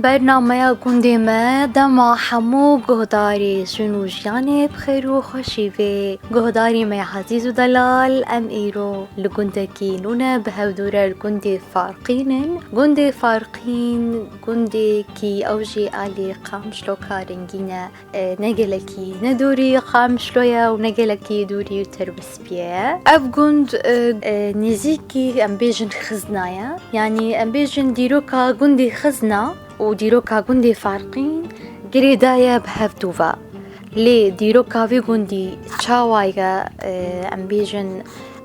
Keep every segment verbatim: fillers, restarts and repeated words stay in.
Bernameya gundê me dema hemû guhdarê jin û jiyanê bi xêr û xweşî bê. Guhdarê me ya ezîz û delal, em îro li gundekî nûne bi hevdû re li gundê Farqîn in. Gundê Farqîn gundekî ew jî alî Qamişloka rengîn e. E, ne gelekî ne dûrî Qamişlo ye û ne gelekî dûrî Tirbispiyê ye. Ev gund, e, e, nêzîkî em bêjin Xizna ye. Yanî em bêjin dîroka gundê Xizna û dîroka gundê Farqîn girêdaye bi hevdû ve. Lê dîroka vê gundî çawa ye, e, em bêjin,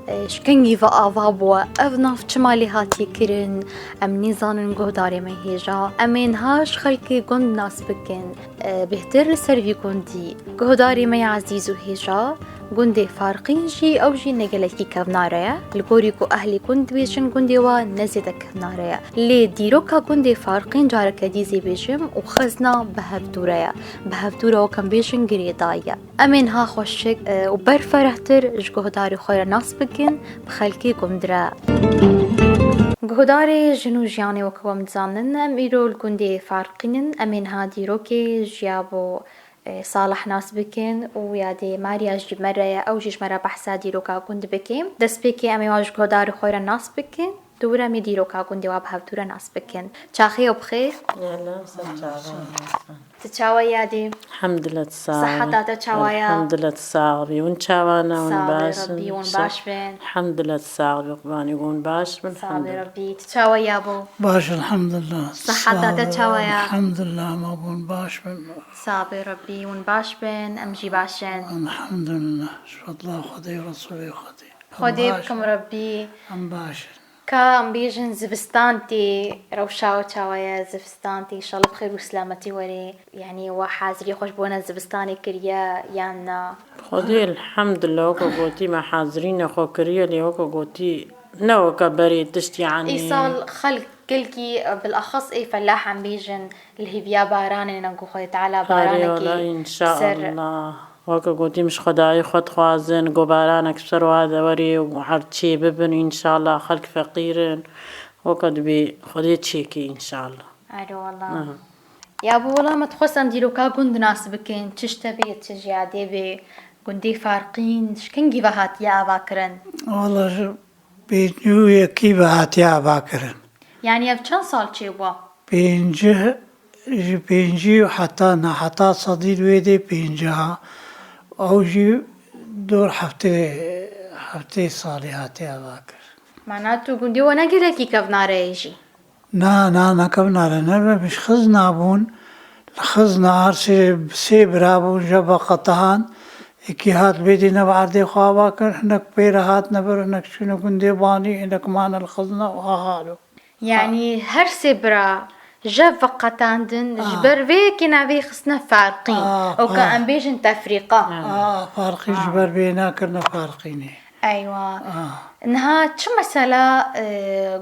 e, ji kengî ve ava bûye, ev nav çima lê hatiye kirin, em nîzanin guhdarê me hêja. Em ê niha ji xelkê gund nas bikin. E, bêhtir li ser vî gundî guhdarê me ya ezîz û hêja, gundê Farqîn jî ew jî ne gelekî kevnare ye. Li gorî ku ehlê gund dibêjin gundê wa ne zêde kevnare ye. Lê dîroka gundê Farqîn careke dî zê bêjim û xizna bi hevdû re ye. Bi hevdû re wek em bêjin girêdayî ye. Em ê niha xweşik, e, û berferehtir ji guhdarê xwe re nas bikin. Bi xelkê gund re. Guhdarê jin û jiyanê weke we em dizanin, em îro li gundê Farqîn in, em ê niha dîrokê ji yabo, e, Salih nas bikin û yadê Maria jî me re ye, ew jî ji me re behsa dîroka gund bike. Destpêkê em ê wan ji guhdarê xwe re nas bikin, dû re em ê dîroka gundê wa bi hevdû re nas bikin. Çaxê ew bi xêr. Yala, ser çavan. Tu çawa yadî? Elhamdülillah, tu sax bî. Seheta te çawa ya? Elhamdülillah, tu sax bî. Hûn çawa ne, hûn baş in? Sax bî Rebbî, hûn baş bin. Elhamdülillah, tu sax bî, qurbanî hûn baş bin. Sax bî Rebbî. Tu çawa yabo? Baş, elhamdülillah. Seheta te çawa ya? Elhamdülillah, ma hûn baş bin. Sax bî Rebbî, hûn baş bin, em jî baş in. Elhamdülillah. Ji fedla Xwedê, Resulê Xwedê. Xwedê bikim Rebbî. Em baş in. Ka em bêjin zivistan tê, rewşa we çawa ye, zivistan tê, înşallah bi xêr û selametî werê. Yanî we hazirî xwe ji bona zivistanê kiriye yan na? Xwedê elhamdulillah, weke gotî me hazirîna xwe kiriye, lê weke gotî ne weke berê tişt, yanî. Îsal xelk gelkî, bilexas ê felah em bêjin, li hêviya baranê ne, ku Xwedê Teala baranekî ser. Erê wela, înşallah. Weke gotî min ji Xwedayê xwe dixwazin, ku baranek bi ser wa de werê û her çê bibin, înşallah. Xelk feqîr in. Weke dibê Xwedê çêkê, înşallah. Erê wela. Aha. Ya bo wela me dixwest em dîroka gund nas bikin, çi ji te bê, çi ji yadê bê, gundê Farqîn, ji kengî ve hatiye avakirin? Wela ji pêncî û yekî ve hatiye avakirin. Yanî ev çend sal çêbû? Pêncî, ji pêncî û heta niha, heta sedî wê dê pêncî ha. Ew jî dor heftê, heftê salî hatiye avakir. Mana tu gundê we ne gelekî kevnare ye jî? Na, na, ne kevnare ne, me ji Xizna bûn. Li Xizna her sê, sê bira bûn, jev veqetihan. Yekî hat bêdî ne bi erdê xwe ava kir, hinek pê re hatine vir, hinek çûne gundê Banî, hinek mane li Xizna û ha halo. Yanî her sê bira jev veqetandin, ji ber vê yekê navê xistine Farqîn. Ah, weke em bêjin tefrîqa. Ah, Farqîn ji ber vê nekirine Farqînê. Eywa. Ah. Niha çi mesela, e,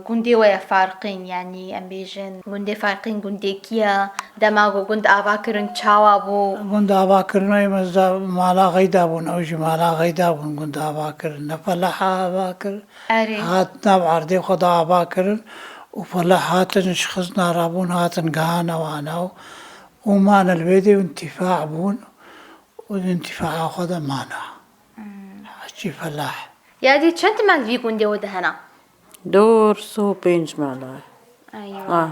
gundê we ye Farqîn? Yanî em bêjin gundê Farqîn gundê kî ye? Dema ku gund ava kirin çawa bû? Gund ava kirin, ey me zî mala Xeyda bûn, ew jî mala Xeyda bûn, gund ava kirin. Ne felaha ava kir. Erê. Hat nav erdê xwe de ava kirin û felah hatin ji Xizna re bûn, hatin gihane wana û, û mane li vê dê û întîfa bûn û di întîfaa xwe de mane. Hmm. Hecî felah. Ya dî çend mal vî gundê we de hene? Dor sê û pênc mala. Eywa. Ah.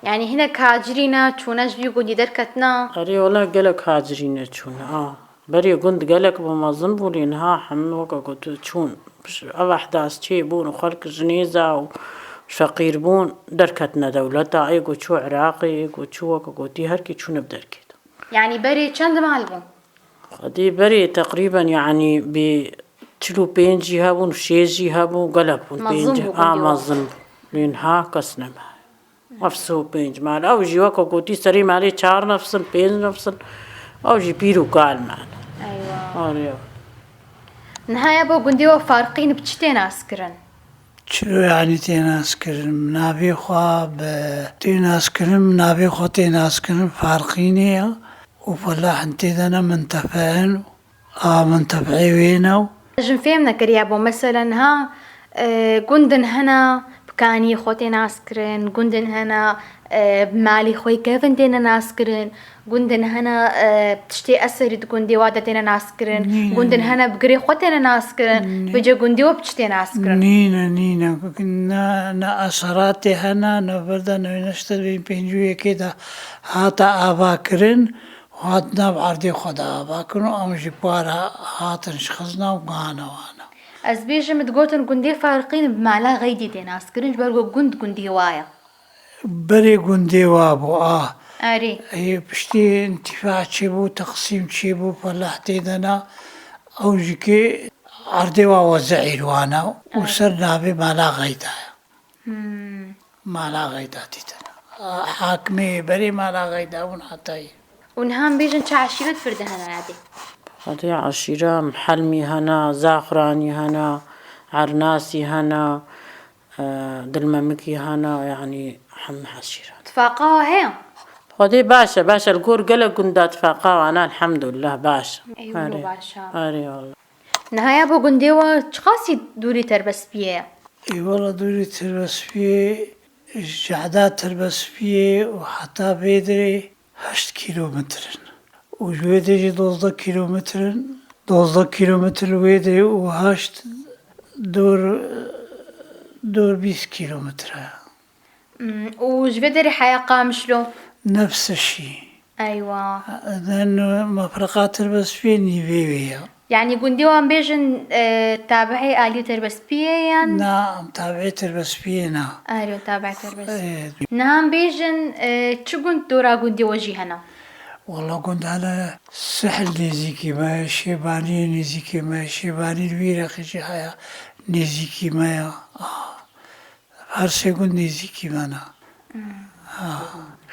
Yanî hinek hacirî ne, çûne ji vî gundî derketine? Erê wela gelek hacirî ne çûne, ah. Berê gund gelek bi mezin bû, lê niha hemû weke ku tu çûn. Ev ehdas çê bûn û xelk ji nêza û feqîr bûn, derketine dewleta, ê ku çû Iraqê, ê ku çû weke gotî herkî çûne bi derkê de. Yanî berê çend mal bû? Xwedî berê teqrîben, yanî, bi çil û pênc jî hebûn, şêst jî hebû, gelek bûn. Mezin bû gundê wan. A, mezin bû. Lê niha kes neme. Ev sê û pênc mal. Ew jî weke gotî serê malê çar nefs in, pênc nefs in. Ew jî pîr û kal mal. Eywa. Arê. Niha ya bo gundê we Farqîn bi çi tê nas kirin? Çilo, yanî tê nas kirin? Navê xwe bi tê nas kirin, navê xwe tê nas kirin Farqînê ya. Û felahin tê de ne mintefe in. A, min tebî wê ne. Jin fêm nekiriye bo, mesela niha, e, gundin hene, bi Kanî xwe tê naskirin, gundin hene, e, bi malî xwe kevin têne naskirin, gundin hene, e, tiştê eserî di gundê wa de têne naskirin, Nîne, gundin nîne. hene bi girê xwe têne naskirin, Nî- vêce gundê we bi çi tê naskirin? Nîne, nîne. Ne, ne eseratê hene, ne vir de, ne wêne işte bin pêncî û yekê de hate avakirin, hat nav erdê xwe de avakirin û em jî para hatin ji xizna û gihane wana. Ez bêjim, digotin gundê Farqîn bi mala Xeydî tê naskirin, ji ber ku gund gundê wa ye. Berê gundê wa bû, a. Erê. Ê, piştî întîfa çêbû, teqsîm çêbû, Felah tê de na, ew jî kê erdê wa we zeîr wana û Erê. ser navê mala Xeyda ye. Hmm. Mala Xeyda tê de na. A, hakimê berê mala Xeyda bûn hetayî. Û niha em bêjin çi eşîret vir de hene yadê? Hadi eşîra Mihelmî hene, Zaxranî hene, Ernasî hene, e, Dilmemikî hene, yanî hemî eşîra. Tifaqa heye? Xwedê baş e, baş e. Li gor gelek gunda tifaqa wana, elhemdulillah, baş e. Eyvallah, Erê. baş e. Erê wallah. Niha ya bo gundê we çiqasî dûrî Terbespiyê ye? Ê wala dûrî Terbespiyê, ji cehda Terbespiyê û heta vê derê heşt kîlometr in. Û ji wê dê jî dozdeh kîlometr in. Dozdeh kîlometr li wê dê û heşt dor, dor bîst kîlometr e. Hmm, û ji vê derê heya Qamişlo? Nefs şî. Eywa. Den mefreqa Terbespiyê nîvê wê ya. Yanî gundê wan bêjin, e, tabihê alî Terbespiyê yan? Na, em tabihê Terbespiyê na. Erê, tabihê Terbespiyê. Evet. Niha em bêjin, e, çi gund dora gundê we jî hene? Wala gund hene Sihl nêzîkî me, Şêbaniyê nêzîkî me, Şêbanî li wî rexî jî haya nêzîkî me ya. Ah. Her sê gund nêzîkî me ne. Hmm. Ha.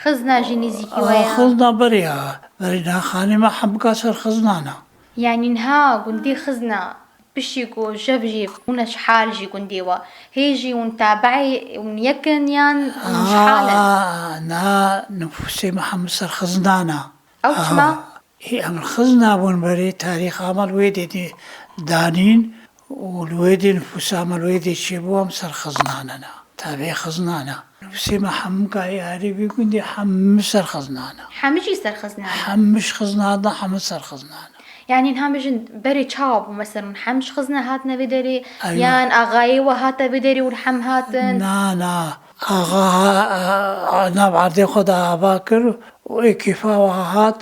Xizna jî nêzîkî we ya? Xizna berê ya. Berê naxanê me hemika ser Xizna ne. Yanî niha gundê Xizna pişî ku jev jî hûn e ji hal jî gundê we. Hê jî hûn tabeî hûn yekin yan hûn ji hal in? Ha, na nifûsê me hemû ser Xizna ne. Ew çima? Ê, em li Xizna bûn berê, tarîxa me li wê dê dê danîn û li wê dê nifûsa me li wê dê çêbû, em ser Xizna ne ne. Tabê Xizna ne. Nifûsê me hemû ka êharî vî gundê hemû ser Xizna ne. Hemû jî ser Xizna ne? Hemû ji Xizna de, hemû ser Xizna ne. Yanî niha bêjin berê çawa bû? Mesela hûn hem ji Xizna hatine vê derê, Eywa. yan axayê we hate vê derê û li hem hatin? Na, na. Axa ha, ha, nav erdê xwe de ava kir û ê kêfa we hat.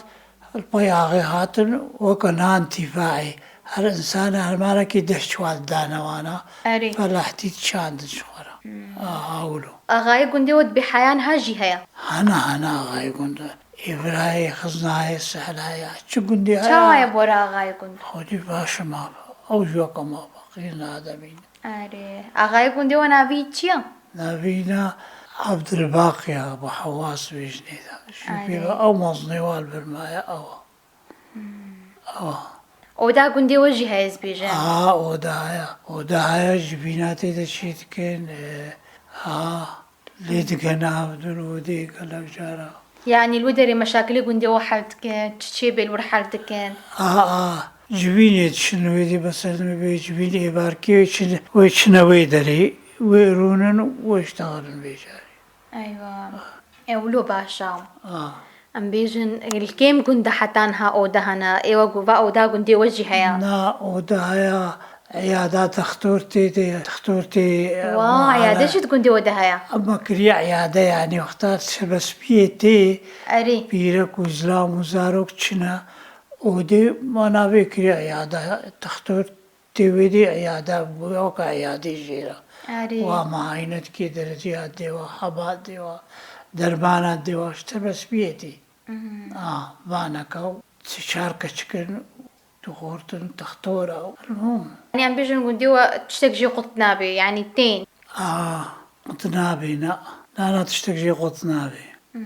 Li pey axê hatin weke nan tîfaî. Her însan her marekî deh çiwa didane wana. Erê. Felahtî çandin ji xwe re. Hmm. Aha, wilo. Axayê gundê we dibê heya niha jî heye? Hene, hene axayê gund. Ê birayê Xiznayê, Sehlayê, çi gundê heye? Çawa ye bora axayê gund? Xwedî baş e, ma ew ji weke ma feqîr nademîne. Erê. Axayê gundê we navî çi ye? Navî na Abdulbaq ya, bi Hewas wê jinê de. Ji Erê. pê ve ew mezinê wa li vir maye ew e. Hmm. Ew e. Oda gundê we jî heye ez bêjim. Aha, oda heye. Oda heye, jibîna tê de çê dikin. E, ha, lê digene hevdû li odê gelek cara. Yanî li wê derê meşakilê gundê we hel dikin, çi çê bê li wir hel dikin? Aha, aha. Civînê diçin wê dê beser dime bê civîn ê barkê wê çin, wê çine wê derê. Wê rûnin, wê ji dixin vê carê. Eywa. E, wilo baş e. Ah. Em bêjin, li kêm gund de heta niha oda hene? Ê we gu-, va oda gundê we jî heye? Na, oda heye, îyada textor tê de, textor tê, e, Wa, muayene. îyade jî di gundê we de heye? Ema kiriye îyade, yanî wexta Terbespiyê tê, Erê. pîrek û zilam û zarok çine, odê ma navê kiriye îyade, textor Tê wê dê îyade, weke îyadê jê re. Erê. Wa muayene dikê, derdiya dê wa, heba dê wa, dermana dê wa, ji Terbespiyê tê. Mhm. A, vaneka û sê çar keçik in, dixortin, textor e, elmûm. Yanî em bêjin gundê we tiştek jê qut nabe, yanî tên. A, qut nabe, na. Na, na, tiştek jê qut nabe. Hmm.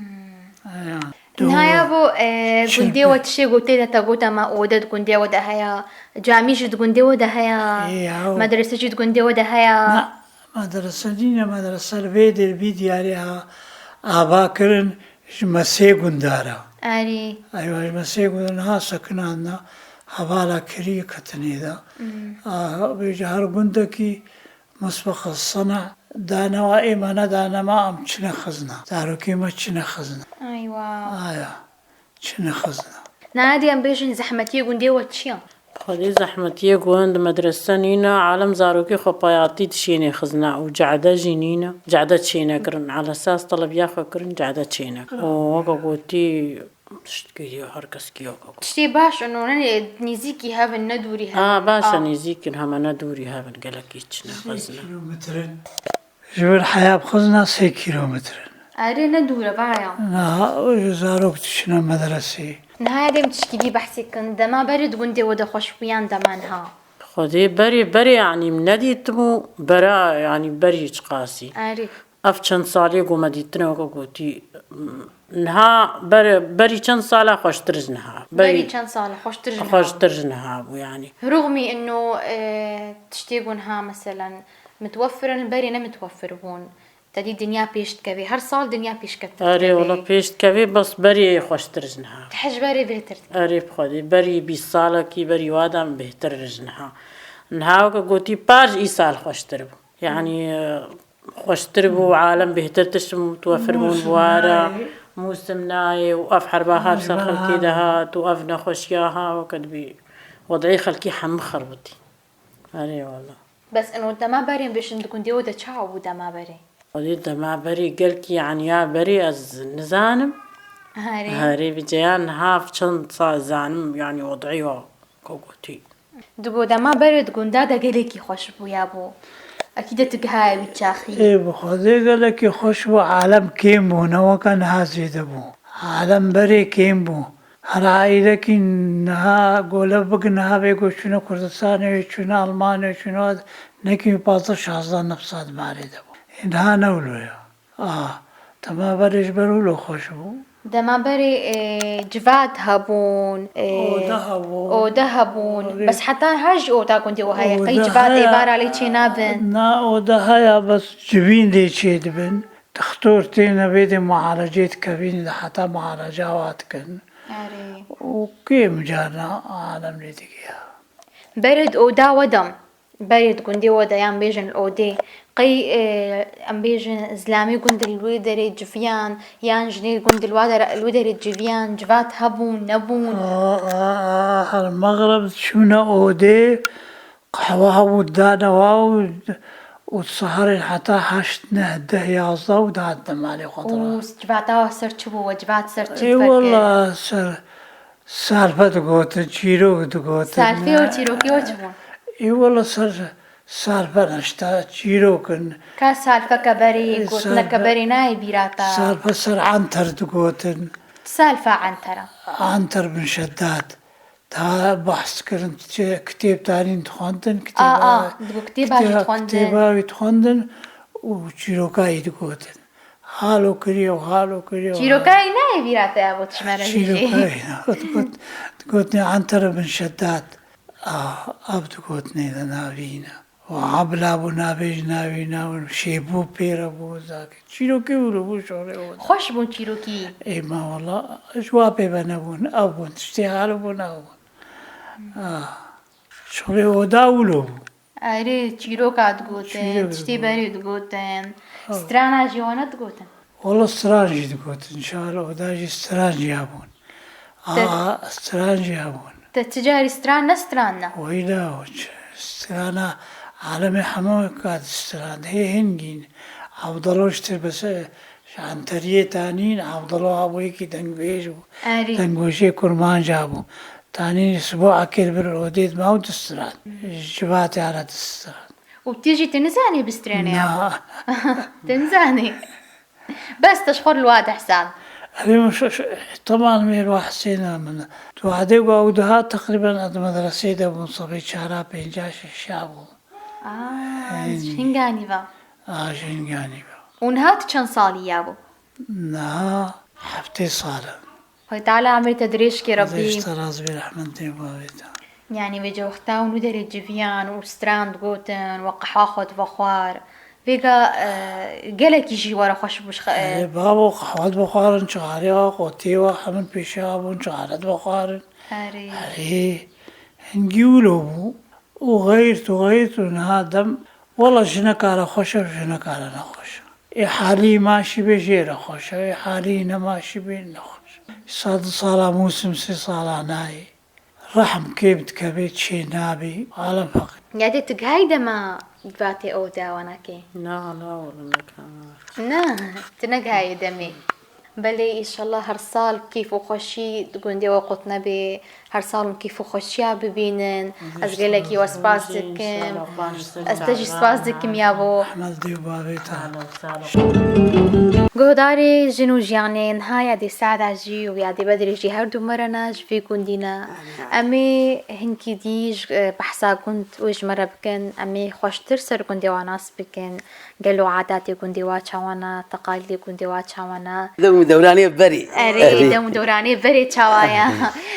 Aya. Niha ya bo, e, Çi gundê we be? Tiştê gotê de te gote me, ode di gundê we de heye, camî jî di gundê we de heye, Ê, yaw. medrese jî di gundê we de heye. Na, medrese nîne, medrese li vê dê, vî diyarê ha, ava kirin, ji me sê gundar e. Erê. Eywa, ji me sê gundar niha sekinandina, hevala kirî ketinê de. Hmm. A, vêca her gundekî Misbex sena Danewa ê me nedane me, em çine xizna. Zarokê me çine xizna. Eywa. Aya, çine xizna. Nayê dê em bêjin zehmetiyê gundê we çi ye? Xwedê zehmetiyê gund, medrese nîne, alem zarokê xwe payatî dişênê xizna û cehde jî nîne. Cehde çênekirin. Alesas telebiya xwe kirin, cehde çênekirin. Û weke gotî, tiştkî her kes kî weke gotî. Tiştê baş in, û ne nêzîkî hev in, ne dûrî hev in. A, baş e, nêzîk in, heme ne dûrî hev in, gelekî çine xizna. Kilometrin. Ji vir heya bi xizna sê kilometrin. Erê, ne dûr e, vaya. Niha zarok diçine medresê. Niha ya dê em tişkî dî behsê kin. Dema berê di gundê we de xweş bû yan dema niha? Xwedê berê, berê, yanî min nedîtibû, bera, yanî berî çiqasî. Erê. Ev çend salê ku me dîtine weke gotî, niha ber-, berî çend sala xweştir ji niha. Berî çend sala xweştir ji niha. Xweştir ji niha bû yanî. Rûxmî ino, e, tiştê ku niha meselen mitwefir in, berê ne mitwefir bûn. Te dî dinya pêş dikevê. Her sal dinya pêşketin dikevê. Erê, wela pêş dikevê, bes berê xweştir ji niha. Te hej berê bêhtir dikevê. Erê, bi Xwedê. Berî bîst salekî, berî wa de em bêhtir ji niha. Niha weke gotî par ji îsal xweştir bû. Yanî, e, xweştir bû, alem bêhtir tişt mitwefir bûn bi wa re. Mûsim nayê. Mûsim nayê û ev herba ha ser xelkê de hat û ev nexweşiya ha weke dibî. Wed'ê xelkî hemî xerbitî. Erê wela. Bes ino dema berê em bêjin di gundê we de çawa bû dema berê? Xwedê dema berê gelkî, yanî ya berê ez nizanim. Herê. Herê, vêca ya niha çend sal zanim, yanî wed'ê wa, weke gotî. Digo dema berê di gunda de gelekî xweş bûya bû. Ekî de tu gihaye wî çaxî. Ê, bi Xwedê gelekî xweş bû, alem kêm bû, ne weke niha zêde bû. Alem berê kêm bû. Her aîlekî niha gole bigin, niha vê ku çûne Kurdistanê, wê çûne Almanyayê, çûne nekî pazdeh şazdeh nefsa di marê de bû. Ê, niha ne wilo ya. A, dema berê ji ber wilo xweş bû. Dema berê, e, civat hebûn, e, ode hebûn. Ode hebûn. Ode. Bes heta her jî oda gundê we heye. Qey civat ê bara lê çênabin. Na, ode heye, bes civîn lê çêdibin. Dixtor têne vê dê mualecê dikevîn, de heta mualeca wa dikin. Erê. Û kêm carna alem lê digiya. Berê di oda we de, berê di gundê we de yan bêjin li odê, qey, e, em bêjin zilamê gund li wê derê civiyan, yan jinê gund li wa dere-, li wê derê civiyan, civat hebûn, nebûn? A, a, a, her mexreb çûne odê, qehwe hebû dane wa û, û siharên heta heşt, neh, deh, yazdeh û dihatin malê xwe. Û dira. Civata wa ser çi bû? We civat ser çi dife kir? Ê, wela ser salfe digotin, çîrok digotin. Salfê û çîrokê we çi bûn? Ê, wela ser salfe neşta, çîrok in. Ka salfeke berê, ê, gotineke berê nayê bîra te? Salfe ser anter digotin. Salfa antera. Anter bin şeddat. Daha behs kirin, çi-, kitêb tanîn dixwendin, a, kitêba, a, digo kitêba jî dixwendin. Kitêba wî dixwendin û çîroka wî digotin. Halo kiriyo, halo kiriyo. Çîroka wî nayê bîra te ya bo tu ji me re bêjî? Çîroka wî, digot, digot, digotinê antere bin şeddat. A, ev digotinê de navî ne. Û Ebla bû, navê jî navî nabin, Şêbû pê re bû, zak. Çîrokê wilo bû, şorê o. Xweş bûn çîrokî. Ê, ma wela, ji wa pê ve nebûn, ew bûn, tiştê hal bûn, ew bûn. Ah, şorê oda wilo bû. Erê, çîroka digotin, çîrok tiştê digotin. Berê digotin. Ha. Strana jî wana digotin. Wela stran jî digotin, şal oda jî stran jî hebûn. Te- A, stran jî hebûn. Te ti carî stran ne stran ne? Weyla, o ç-, strana alemê hema weka di stran. Hê hingîn. Abdalo ji tir bes, e, ji Enteriyê tanîn, Abdalo hebû yekî dengbêj bû. Erê. Denggoşê kurmanc hebû. Tanîn sibo ekê li vir odê dima û distran. Ji civatê re distran. Û tu jî tu nizanî bistrênê? Na. Tu nizanî? Bes te ji xwe li wa dehsan. Erê, min şaş-, teman mêr wa Hesêna min. Tu hadê ku ew dihat teqrîben ez medresê de bûm, sebê çara pênca şeşa bû. Aa, hên. Ji hinganî ve. A, ji hinganî ve. Û niha tu çend salî ya bû? Niha heftê sal e. Xwedê Teala emrê te dirêj ke, Rebbî. Xwedê ji te razî be, rehmetê bavê te. Yanî vêca wexta hûn wî derê civiyan û stran digotin, we qehwa xwe divexwar. Vêga, e, gelekî jî we re xweş bû ji xe-, e. Erê babo, qehwa divexwarin, çixarê wa, qotê wa, hemin pêşiya bûn, çixare divexwarin. Erê. Erê, hingî wilo bû. Û xeyrt û xeyrt û niha dem Wala jinekara xweş e û jinekara nexweş e. Ê halî maşî bê jê re xweş e, ê halî nemaşî bê nexweş e. Sa du sala mûsim sê sala nayê. Rehm kêm dikevê çê nabî. Alem feqîr. Yadê tu gihayî dema vatê ew dawanakê? Na, na, wala nekana. Na, tu negihayî demê. Belê, înşallah her sal keyf û xweşî di gundê we qut nebê. Her sal hûn keyf û xweşiya bibînin. Ez gelekî we spas dikim. Ez te jî spas dikim ya bo. Ehmed dê û bavê te. Guhdarê Jin û Jiyanê, niha yadê Seada jî û yadê Bedrê jî her du me re ne ji vê gundî ne. Em ê hinkî dî ji, e, behsa gund wê ji me re bikin. Em ê xweştir ser gundê wan nas bikin. Gelo adatê gundê wa çawa ne, teqalîdê gundê wa çawa ne? Dem û dewranê berê. Erê, erê. Dem û dewranê berê çawa ye?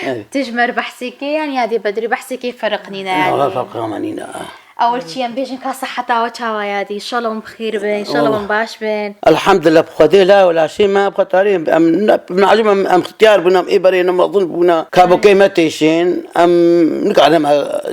Erê. Tu ji me re behsê kê, yan yadê Bedrê behsê kê, ferq nîne yanî. Wala ferqa me nîne. Ewil çi em bêjin ka seheta we çawa ye dî? Înşallah hûn bi xêr bin, înşallah hûn baş bin. Elhamdulillah, bi Xwedê la û laşê me, bi xwe tarî em, em, ne, nacim em, em xtiyar bûn, em ê berê ne mezin bûne. Kabokê me têşên, em nikarin em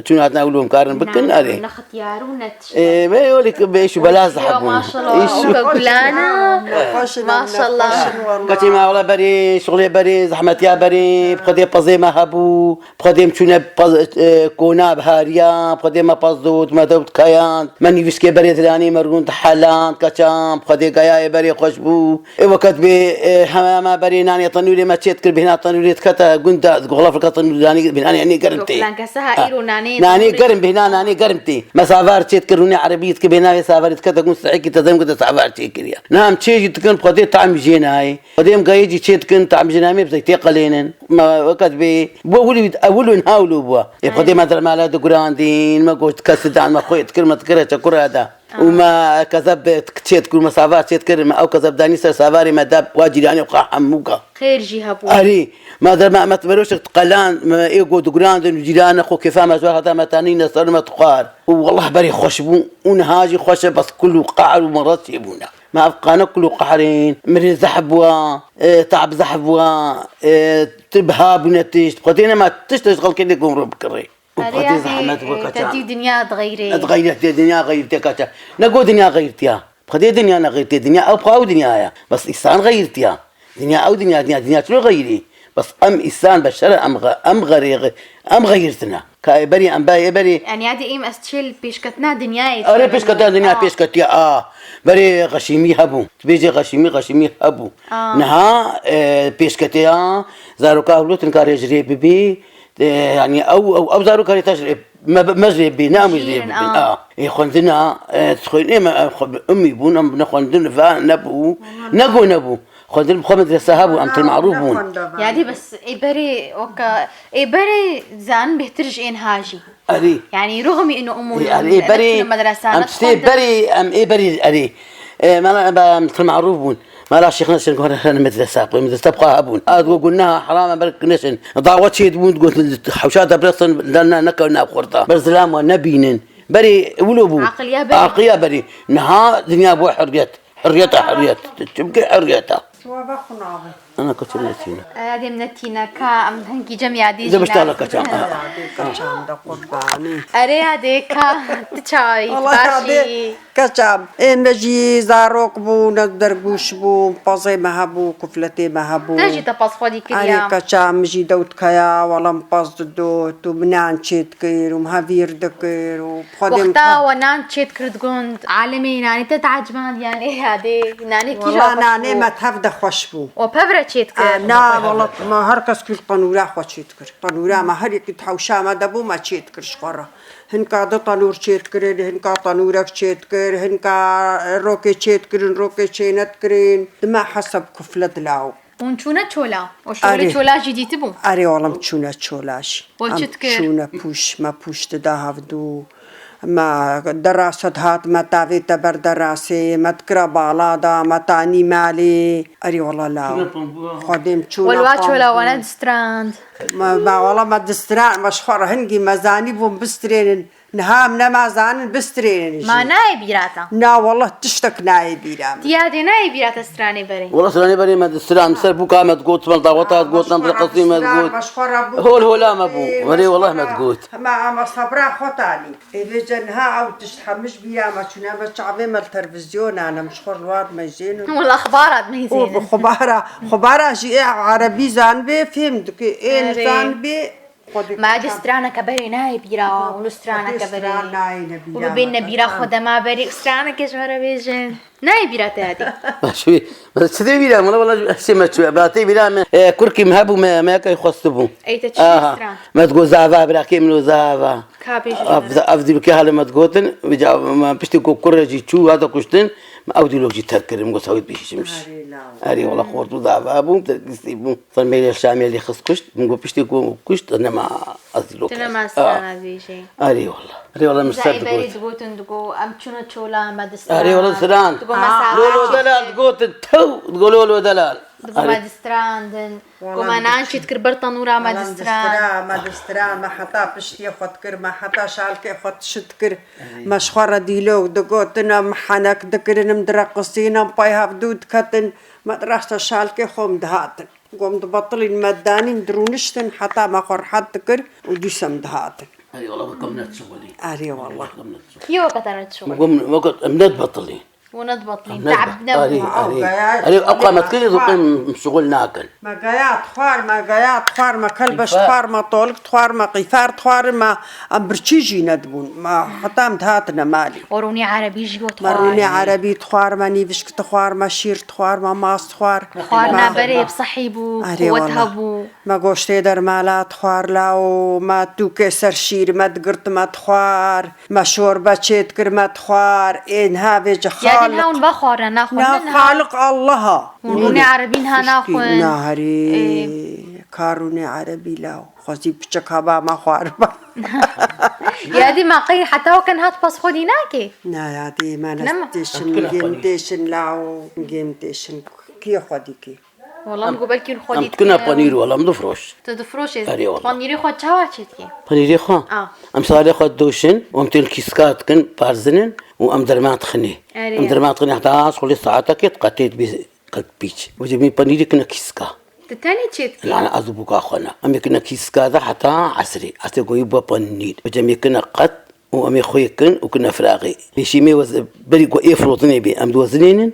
çûn hatina ewil em karin bikin, erê. Diyar û net. Ê, me yolî ki be îş û bela zehf bûn. Maşallah, îş û weke gulana. Nexweş in, maşallah. Nexweş in, wala. Keçê me wala berê, şixulê berê, zehmetiya berê, bi Xwedê pezê me hebû, bi Xwedê em çûne pez, e, kona bihariya, bi Xwedê me pez dot, me dewt kayand, me nîvişkê berê diranî, me rûn diheland, keçan, bi Xwedê gayayê berê xweş bû. Ê weket bê, e, heme me berê nanê tenûrê me çê dikir, bêhna tenûrê dikete gund de, goxlafika tenûrê nanê, bêhna nanê germ tê. Filan kese ha, ha, îro nanê, nanê tenûrê germ, bêhna nanê germ tê. Me savar çê dikir, rûnê erebî dikir, bêhna vê savarê dikete gund sehekî te dem gund de savar çê kiriye. Niha em çê jî dikin, bi Xwedê tam jê nayê. Xwedê em gayê jî çê dikin, tam jê nayê, me bi zeytê qelênin. Me weket bê, bu ewil, ewil û niha wilo bû. Ê, bi Xwedê me dermala digurandîn, me goşt kes didan, me xwê dikir, me dikir reçe kura da. Û me kezeb çêt kir, me savar çêt kir, me ew kezeb danî ser savarê me de, wa cîranê xwe hemû ka. Xêr jî hebû. Erê, me der me, me meroşek diqelan, me ê go digurandin û cîrane xwe kêfa me ji we hata me tanîne ser me dixwar. Û wellah berê xweş bû û niha jî xweş e, bes kul û qehr û meraz çêbûne. Me ev qane kul û qehrên, mirê zehf bûa, e, tab zehf bûa, e, tu biha bûne tişt. Xwedê nema tişt ji xelkê lê gomro bikirê. Û Xwedê zehmet bû, e, keçan. Te dî dinya dixeyrê. Dixeyrê, tê dinya xeyrê tê keçan. Ne go dinya xeyrtiya. Xwedê dinya nexeyrtiye. Dinya ew xwe ew dinya ye. Bes însan xeyrtiya. Dinya ew dinya, dinya, dinya çilo xeyrî. Bes em însan beşer e, em xe-, em xerê, em xeyrtine. Ka ê berî, em be ê berî. Yani yadê êm ez çêl pêşketina dinyayê. Erê, pêşketina dinya pêşketiye, a. Berê xeşîmî hebû. Tu bêjê xeşîmî, xeşîmî hebû. A. Niha, e, pêşketiya zaroka hewlotin karê ji rê bibî. E, yani ew, ew, ew zarok karê te ji rê, me, me ji rê bê, ne em ji rê bibin. A. Ê xwendina, e, xwendinê me, e, xwe bi umî bûn, em ne xwendin ve nebû, ne go nebû. Xwendin bi xwe medrese hebû, em til marûf bûn. Yani bes ê berê weke, ê berê zanin bêhtir ji ên ha jî. Erê. Yani ruxmî ino umû. Ê, erê, ê berê, medresa, em tiştê berê, em ê berê, erê. E, me, em, em til marûf bûn. Mala Şêx Nesin ku her medresa, ku medresa bi xwe hebûn. A digo ku neha heram e, ber neşin. Dawa çê dibûn, digot, hewşa de biresin, ne, ne, nekewin nav xurta. Ber zilam wan nebînin. Berê wilo bû. Aqiliya berê. Aqiliya berê. Niha dinya bû hurriyet. Hurriyet e, hurriyet. Çimkî hurriyet e. Siwa ve xwe nabe. Ana kaçim netîne. Yadê min netîne ka em hingî cem yadî jî. Demiştala kaçam. Yadê kaçam de qurbanî. Erê yadê ka tu çawa yî, tu baş yî? Keça, ê me jî zarok bûn, ez dergûş bûm, pezê me hebû, kufletê me hebû. Te jî te pez xwedî kiriya? Erê keça, min jî dewt kaya, wela min pez didot û min nan çêdikir û min hevîr dikir û bi Xwedê min. Wexta we nan çêdikir di gund, alemê nanê te dieciband, yan ê yadê nanê kîja xweş bû? Wela nanê me tev de xweş bû. We pev re çêdikir? A, na, wela me her kes kir tenûra xwe çêdikir. Tenûra me her yekî di hewşa me de bû, me çêdikir ji xwe re. Hinka du tenûr çêdikirin, hinka tenûrek çêdikir, hinka rokê çêdikirin, rokê çênedikirin. Dima heseb kufle dilaw. Hûn çûne çola? O şolê çola jî dîtibû? Erê, olim çûne çola jî. We çi dikir? Em çûne pûş, me pûş dida hevdû. Me derasa dihat, me tavê te ber derasê, me dikira bala da, me tanî malê. Erê, wela law. Xwedê em çûne. Welwa çola we ne distrand? Me, me wela me distrand, me ji xwe re hingî me zanîbûn bistrênin. Niha em nema zanin bistrênin jî. Ma nayê bîra te? Na, wallah tiştek nayê bîra min. Ti yadê nayê bîra te stranê berê? Wala stranê berê me di stran, ser bûka me digot, me daweta digot, me diqesî me digot. Hol hola me bû. Erê, wallah me digot. Hema ama sabra xwe tanî. Ê vêce niha ew tişt hemû ji bîra me çûne, me çavê me li televîzyona ne, em ji xwe li wan dimeyzênin. Wala xibara dimeyzênin. Û bi xibara, xibara jî ê erebî zanibê fêm dike, ê nizanibê xwedî. Ma di straneke berê nayê bîra, wilo straneke berê. Stran nayêne bîra. Û bibêne bîra xwe dema berê, straneke ji me re bêjin. Nayê bîra te yadê? Baş bî. Çi dê bîra min? Wala, wala, hişê me çû. Ba tê bîra me, e, kurkî me hebû, me, me yekê xwestibû. Ey te çi stran? Me digot zava, birakê min û zava. Ka bêjin. Ev, ev dîlokê halê me digotin, vêca me piştî ku kurê jî çû, hate kuştin, me ew dîlok jî terk kirin, min got sawît bişîşim jî. Erê law. Erê wala xort û zava bûm, terkistî bûm. Sen mêlê Şamiyê lê xist kuşt, min got piştî ku kuşt, nema ez dîlok. Tu nema strana dibêjê. Erê wala. Erê wala min ser digot. Berê digotin, digo, em çûne çola me di stran. Erê wala stran. Digo me sawa. Lolo delal digotin, tew, digo lolo delal. Digo me distrandin. Ku me nan çî dikir ber tenûra me distira. Me distira, me heta piştiyê xwe dikir, me heta şalkê xwe tişt dikir. Me ji xwe re dîlok digotin, em henek dikirin, em direqisîn, em pey hevdû diketin. Me dirasta şalkê xwe em dihatin. Ku em dibetilîn, me danîn, dirûniştin, heta me xwe rehet dikir û dîsa em dihatin. Erê wala, weke min netişixulî. Erê wala. Weke min netişixulî. Kî weke te netişixulî? Weke min, weke em nedibetilîn. Û nedibetilîn, te'b nebû. Erê, erê. Erê, ew qamet kirî, zoqê em şixul nakin. Me geya dixwar, me geya dixwar, me kelbeş dixwar, me tolik dixwar, me qîfar dixwar, me em birçî jî nedibûn. Me heta em dihatine malê. Û rûnê erebî jî dixwar. Me rûnê erebî dixwar, me nîvişk dixwar, me şîr dixwar, me mas dixwar. Xwarina berê bi sehî bû, quwet hebû. Me goştê dermala dixwar lawo, me tûkê ser şîr me digirt me dixwar, me şorbe çêdikir me dixwar, ê niha vêce Xaliq. Yadî niha hûn vexwarin, naxwin, na, Xaliq Allah a. Hûn rûnê erebî niha naxwin. Na herî, ka rûnê erebî lawo. Xwezî piçek heba me xwariba. Yadî me qey heta weke niha tu pez xwedî nakê? Na yadî, me ne têşin, gêm têşin lawo, gêm têşin kê xwedî kê. Wala min got belkî hûn xwedî dikine. Em dikine panîr, wala min difroş. Tu difroşê? Erê wala. Panîrê xwe çawa çêdikî? Panîrê xwe? A. Em salê xwe didoşin û em tên kîska dikin, parzinin û em derman dixinê. Erê. Em derman dixinê heta xulê saetekê diqetê dibê qek pîç. Wece min panîrê kine kîska. Tu tenê çêdikî? Lana ez û bûka xwe ne. Em ê kine kîska de heta esrê. Esrê goyî bû panîr. Wece em ê kine qet û em ê xwê kin û kine firaxê. Pêşî me wez-, berî ku ê firotinê bê, em diwezinênin.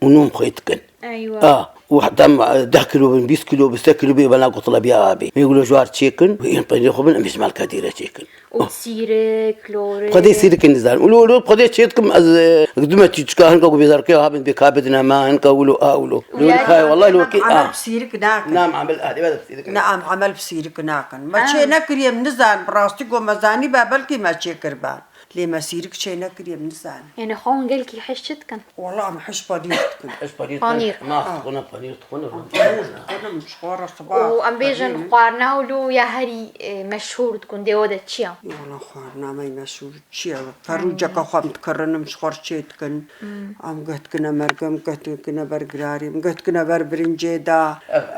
û nûn xwê dikin. Eywa. A, û heta em, e, deh kilo bin, bîst kilo bin, sed kilo bin, bela gotila biya abê. Mê wilo ji war çêkin, û yên peynirê xwe bin, em ji malka dîre çêkin. Û sîrik, lorê. Xwedê sîrikin dizanim. Û lo, lo, xwedê çê dikim, ez, e, dime çîçika, hinka ku bêzarkê ha bin, bê ka bidine ma, hinka wilo, a, wilo. Û lo, yani, kay, wallahi, lo, em ki, a. Amel sîrik nakin. Nam, amel, a, dê, sîrik nakin. Ne, em amel bi sîrik nakin. Me çê nekiriye, em nizan, bi rastî ku me zanî be, belkî me çê kiriba. Lê me sîrik çê nekiriye, em nizanin. Yanî xwe hûn gelkî hej çi dikin? Wala em hej panîr dikin. Hej panîr dikin. Panîr. Nas dixwin, panîr dixwin. Panîr dixwin, ji xwe re siba. Û em bêjin xwarina wilo ya herî, e, meşhûr di gundê we de çi ya? Wala xwarina me yê meşhûr çi ya? Ferûceka xwe em dikirin, em ji xwe re çê dikin. Em guh dikine mergê, em guh dikine ber girarî, em guh dikine ber birincê de.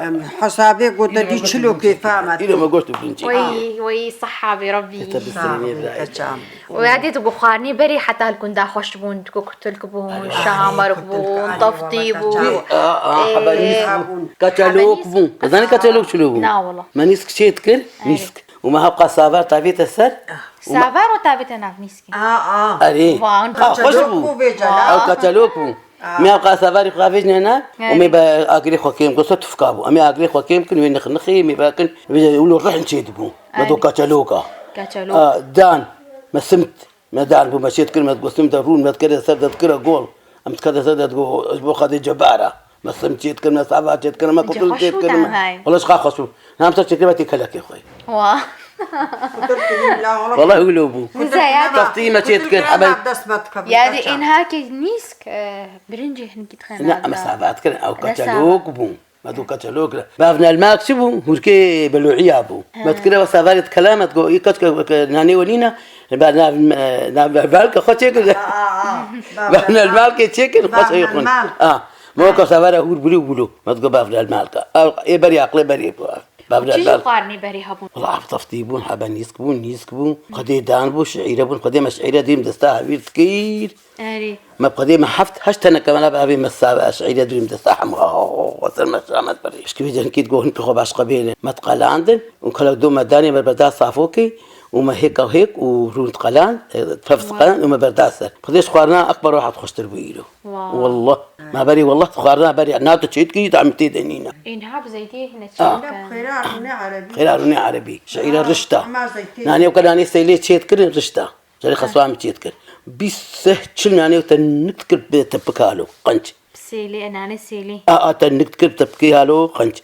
Em hesabê ku te dî çilo kêfa me. Îro me goşt û birincê. Wey, wey, seha be Rabbî. Te biserê me bira. Û yadê tu got xwarinê berê heta li gunda xweş bûn, tu got kutilk bûn, şahamerg bûn, teftî bûn. Ê, a, a, hebenîsk bûn. Kaçalok bûn. Zanî kaçalok çilo bûn? Na wala. Me nîsk çê dikir, nîsk. Û me hewqa savar tavête ser. Savar û tavête nav nîskê. A, a. Erê. Wan. A, xweş bû. Ew kaçalok bû. Me ew qasa varî xwe vêjne ne, û me be agirê xwe kêm kir, se tufka bû. Em ê agirê xwe kêm kin, wê nixnixê, me be kin, wê wilo rihn çê dibû. Me do kaçaloka. Kaçalok. A, dan, me simt, me dan bû, me çê dikir, me digo simt de rûn, me dikere ser de dikire gol. Em dikere ser de digo, ji bo Xwedê cebara. Me simt çê dikir, me sava çê dikir, me kutil çê dikir, me. Wala ji xwe xweş bû. Nam ser çêkir, me tê kelekê xwe. Wa. Wala wilo bû. Zaya. Tastî me çê dikir, hemen. Yadê ên hakê nîsk, e, birincê hinkî dixwene. Ne, em savat kirin, ew kaçalok bûn. Me do kaçalok re. Bavnelmak çi bû? Hûrkê belu'iya bû. Me dikire ve savarê dikele, me digo, î kaç ke, ke nanê we nîne, bavnelmalke xwe çêkir. Bavnelmalkê çêkir, xwe çêkir. Ah, me weke savara hûr bûrî û bûlo. Me digo bavnelmalke. Ew, ê berî aqlê berî bû. Bavle Çi jî bel. Xwarinê berê hebûn? Wala heft heftî bûn, hebe nîsk bûn, nîsk bûn. Xwedê dan bû, şiîre bûn. Xwedê me şiîre dîm desta hevîr dikir. Erê. Me xwedê me heft, heşt teneke me nebe evê me sabe şiîre dîm desta hemû. Oh, ser me şamet berê. Şkî vê cenkî digohin ki xwe başqa bêne. Me diqelandin. Û kelek do me danê me berda safokê. Û me hêka hêk û rûn diqeland, e, pef diqeland û me berda ser. Xwedê ji xwarina Ekber rehat xweştir bû îro. Wow. Wallah. Ma berî wallah xwarina berî, na tu çê dikî, tam tê de nîne. Ê, niha bi zeytê hine çê Ha. Hine bi xêra rûnê erebî. Xêra rûnê erebî. Şeîra Ha, rişta. Ama zeytê. Nanê weke nanê seylê çê dikirin rişta. Jarê xeswa min çê dikir. Bîst seh çil nanê weke nik dikir bi tepik halo. Qenc. Sêlê, e, nanê sêlê. A, a te nik dikir bi tepikê halo, qenc.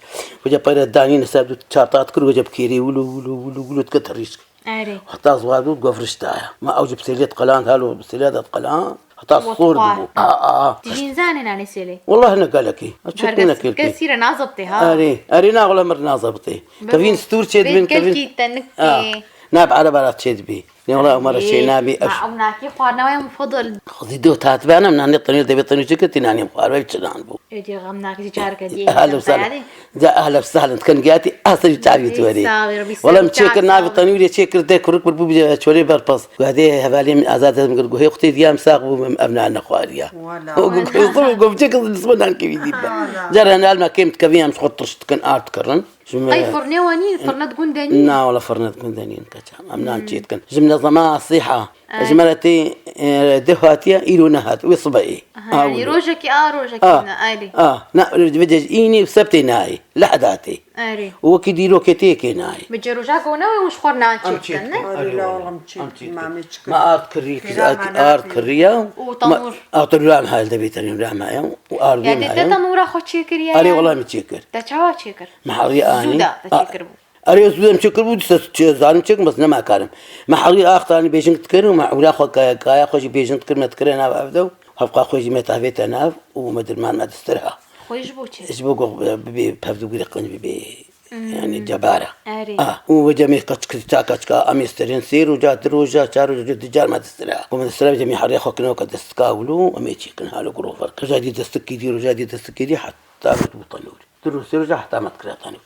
Wece peyre danî ne ser du çar ta dikir, wece bi kêrê wilo, wilo, wilo, wilo dikir te rîş. Erê. Heta ziwa dû gof riştaya. Ma ew jî bi sêlê diqeland halo, bi sêlê de diqeland. Heta Wat sor xwar. Dibû. A, a, a. Dijîn zanê nanê sêlê. Wallah ne gelekî. Ew çi Her ne kes, kêlkê. Kes îre nazebitê ha. Erê, erê na wala mir nazebitê. Bebo. Kevîn stûr çê Vê dibin, kevîn. Kelkî te nik Ha. Tê. Na bi ereba ra çê dibî. Ne wala Omar Ê, şey nabi. Ma ev nakî xwarina wê min fodil. Xwedî do tat bana, nanê tenûr devê tenûr çi kirtî nanê xwar ve çinan bû. Ê, diyor, em nakî careke diyê. Ehlen sahlen. Ca ehlen sahlen, kan giyatî, asıl çavî tu verî. Sağ ol, Rabbi, Wala sen min çêkir çağır, navi sağ ol. Tenûrê çêkir de kuruk bir bû bije çorê berpas. Guhedê hevalê min azad ez min kir, guhê xutê diyam sax bû, em evna nexwariya. Wala. O guhê xutê gomçe kız nisbet nan kevî dî be. Wala. Cara ne alma kêm dikevî em xwe tirş dikin art kirin. Ji me Ay, firnê we nîn, firne di gund de nîn? Na, wala firne di gund de nîn, keça. Em nan çê dikin. Ji min zema siha. Ay. Ji me re tê, e, deh hatiye, îro nehat. Wê sibe ê. Aha, Ha, yanî wilo. Rojekî a, rojekî A. Ne, ayrî. A, na, vê de ji înê û sebtê nayê. Lehda tê. Ayrî. Û wekî dîrokê tê kê nayê. Bi ceroja gone wê hûn ji xwe nan çê Em çê dikin, ne? dikin. Ayrî Ayrî la wala. Oğlum çê Em çê dikin, dikin. Mame çê dikin. Ma art kirî, Kira art, mana art kiriye. Û tanûr. Ma, art rüyam hal de bî tenûr rüyam haya. Û art Ya rüyam de te haya. Tanûra xwe çê kiriye Arê ya? Wala min çê kir. Te çawa çê kir? Me hewrî anî. Zû de te A, çêkiribû. Erê, ez zû em çêkiribû, dîsa çi zanim çêkim, bes nema karim. Me hewrî ax tanî bêjing dikir û me hewra xwe kaya, kaya xwe jî bêjing dikir, me dikire nav ev de û hevqa xwe jî me tahvête nav û me dirman me distir ha. Xwe ji bo çi? Ji bo ku bibê pevdûgirê qenc bibê, Hmm. Yani cebara. Erê. Ah, û wece me kaç kir, ça kaçka, em ê stirên sê roja, di roja, çar roja, di car me distir ha. Ku me distir ha, wece me hewrê xwe kine weke destika wilo, em ê çêkin halo ku rover. Roja dî destikî dî, roja dî destikî dî, heta me tu tanûrî. Di rûsê roja heta me dikira tanî.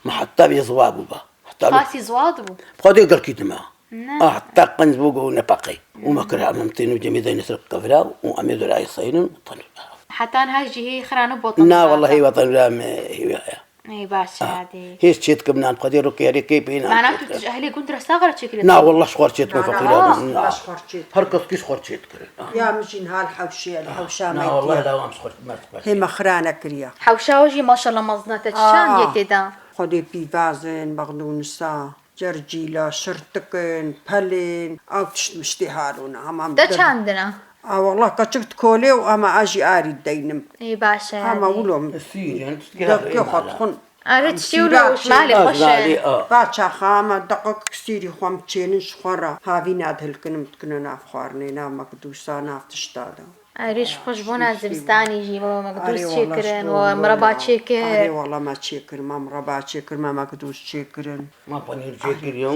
Me heta bê ziwa bû ba. Heta bê Qasî ziwa dibû? Xwedê gelkî dime. Ne. Ah, heta qenc bû go nepeqê. Û me kira em tênû cemê dayne ser kevira û em ê dorayê seynin û tanî. Heta niha jî hê xira nû botan. Na, wallahî watan ra me hêviya ya. Ey baş Ah, hadi. Hêç çêt kim nan, Xwedê ro kêrê kê pê nan. Mana tu tij ehlê gund re saxira çêkirî? Na, wallah ji xwar çêt kim Na, na, feqîra na, bin. Na. Na. Ji xwar çêt Her kim. Kes kî ji xwar çêt kirin. Ah. Ya min jî niha li hewşê, li hewşa Na, me wallah diye. Lawam ji xwar, me ji xwar Hê çêt. Me xirane kiriya. Hewşa we jî maşallah mezin e, te çi Ah. Çandiyê tê de? Xwedê pîvazin, bexdûnisa, cercîla, şirtikin, pelên, ew tişt miştê halûna. Hema Te dil- çandina? A, wallah keçik dikolê û hema a jî arî deynim. Ê baş e Hema hadi. Wilo min. Sîrî, yani, tu Dek xwe dixwin. Are Em çiçê û sîra lo çê- malê xweş e. Baş e, a. Ba çaxa me deqik sîrî xwe em çênin ji xwe re. Havîna dihilkin em dikine nav xwarinê, nav mekdûsa, nav tişta de. Erê ji xwe ji bona zivistanî jî baba mekdûs çêkirin, wa mireba çêkir. Arê wala me çêkir, me mireba çêkir, me mekdûs çêkirin. Ma panîr çêkiriyo.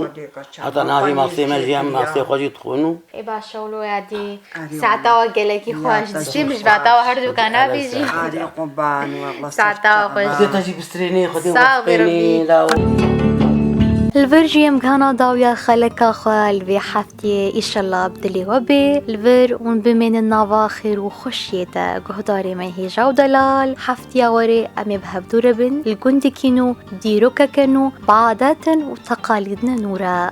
Heta navê masê me jî em masê xwe jî dixwin û. Ê baş e wilo yadî. Saeta we gelekî xweş. Dişêm ji vata we her dukan navê jî. Arê qurban, wallah Saeta we xweş. Xwedê te jî bistrênê, Xwedê we bistrênê. Li vir jî em gihana dawiya xeleka xwe li vê heftê. Tiyê, îşellah bi dilê we bê. Li vir hûn bimênin nava xêr û xweşiyê de. Guhdarê me hêja û delal, heftiya werê em ê bi hevdû re bin. Li gundekî nû, dîrokeke nû, bi adetin û teqalîdine nû re.